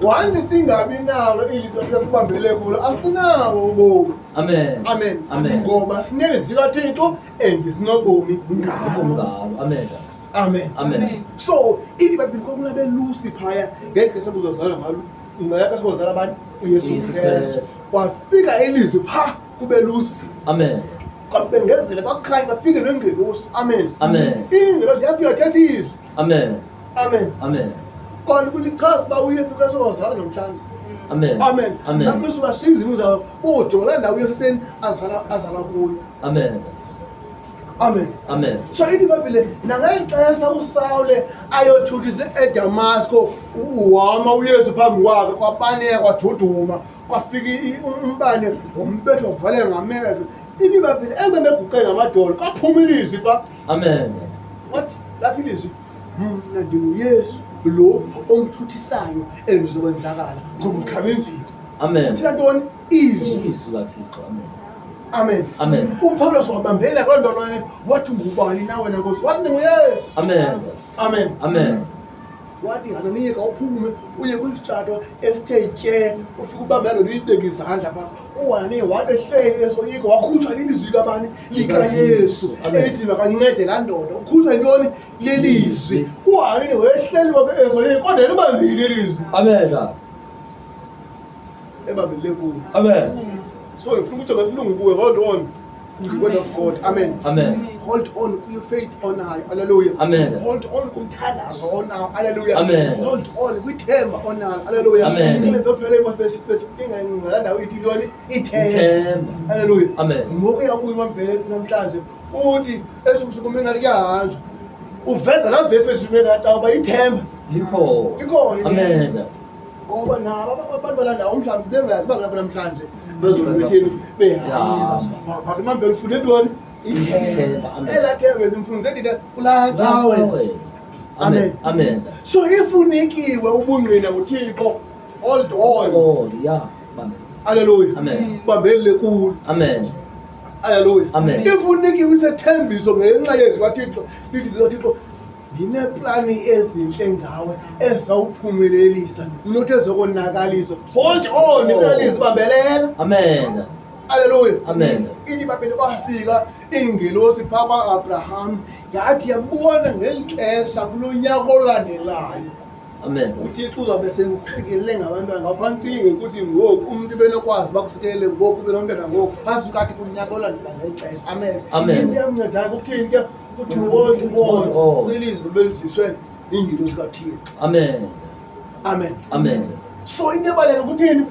Once singabi nalo ilizwi likaThixo sibambele kulo, asinabo ubomi. Amen. Amen. Amen. Ngoba sinelizwi likaThixo and sinobomi ngalo. Ngalo. Amen. Amen. Amen. So ithi iBhayibhile kwakunabelusi phaya ngexesha kuzozalwa ngalo, ngexesha kuzozalwa abantu uYesu Yesu Kristu. Kristu. Kwafika ilizwi pha kubelusi. Amen. Kwabengezela kwakukhanya kwafika nengelosi. Amen. Amen. Ingelosi yafika yathetha izwi. Amen. Amen. Amen. Kona kulichaza uba uYesu Kristu wazalwa namhlanje. Amen. Amen. Amen. Nakuleso bashiya izinto zabo bojonga laa ndawo uYesu etheni azala azalwa kuyo. Amen. Amen. Amen. So ithi iBhayibhile nangeli xesha uSawule ayotshutshisa eDamasko wama uYesu phambi kwakhe kwabaneka kwaduduma kwafika umbane wombetho wavaleka ngamehlo. Ithi iBhayibhile ebebeguqe ngamadolo kwaphuma ilizwi pha. Amen. Wathi lathi ilizwi mna ndinguYesu lo omthuthisayo and uzokwenzakala ngoba ukhaba imviko. Amen. Thina ntoni? Izwi. Izwi kaThixo. Amen. Amen. Amen. UPawulos wabambela kuloo nto leyo wathi ngubani na wena Nkosi? Wathi ndinguYesu. Amen. Amen. Amen. Wathi Hananiya khawuphume uye kwisitrato esithe tye ufike ubambe loo nto uyibeke izandla phaa. UHananiya wabe ehleli esoyika wakhutshwa lilizwi likabani? LikaYesu Amen. elithi makancede laa ndoda. Ukhutshwa yintoni? Lilizwi. UHananiya wayehleli wabe esoyika kodwa elibambile ilizwi. Amen. Ebambelele kulo. Amen. So ndifuna ukujonga kulungu kuwe. Hold on to the word of God. Amen. Amen. Hold on kwi faith onayo. Hallelujah. Amen. Hold on kumthandazo onawo. Hallelujah. Amen. Hold on kwithemba onalo. Hallelujah. Amen. Kule veki phela besifinga ngala ndawo ithi ntoni? Ithemba. Ithemba. Hallelujah. Amen. Ngoku uyabuya uMambhele namhlanje uthi esukusuku ingathi kuyahanjwa. Uveza laa vesi besifike cawa uba ithemba. Likhona. Likhona ithemba. Amen. Ngoba nabo abantu balaa ndawo mhlawumbi bengayazi uba kulapha namhlanje bezolwetheni behamba. But uMambhele ufunde ntoni? Ithemba. Ithemba. Amen. Elaa themba zimfundise ndithe kulaa cawe. Amen. Amen. So if unikiwe ubungqina nguThixo, hold on. Oh, yeah. Amen. Hallelujah. Amen. Bambelele kulo. Amen. Hallelujah. Amen. If unikiwe isethembiso ngenxa yezwi kaThixo, lithi izwi kaThixo ndineeplani ezintle ngawe ezizawuphumelelisa not ezokonakalisa. Hold on, oh. Bambelela. Amen. Hallelujah. Amen. Ithi babele kwafika ingelosi phaa kwa-Abraham yathi yabona ngeli xesha kulo nyaka olandelayo. Amen. uThixo uzawube senisikelele ngabantwana. Ngawuphancinge ukuthi ngoku umntu ebenokwazi uba kusikelele ngoku ube nomntwana ngoku asuke athi kunyaka olandela ngeli xesha. Amen. Amen. Into emncedayo kukuthini ke? Kuthi wonke Hold on. kwilizwi beliziswe ingelosi kaThixo. Amen. Amen. Amen. So into ebaluleke kuthini?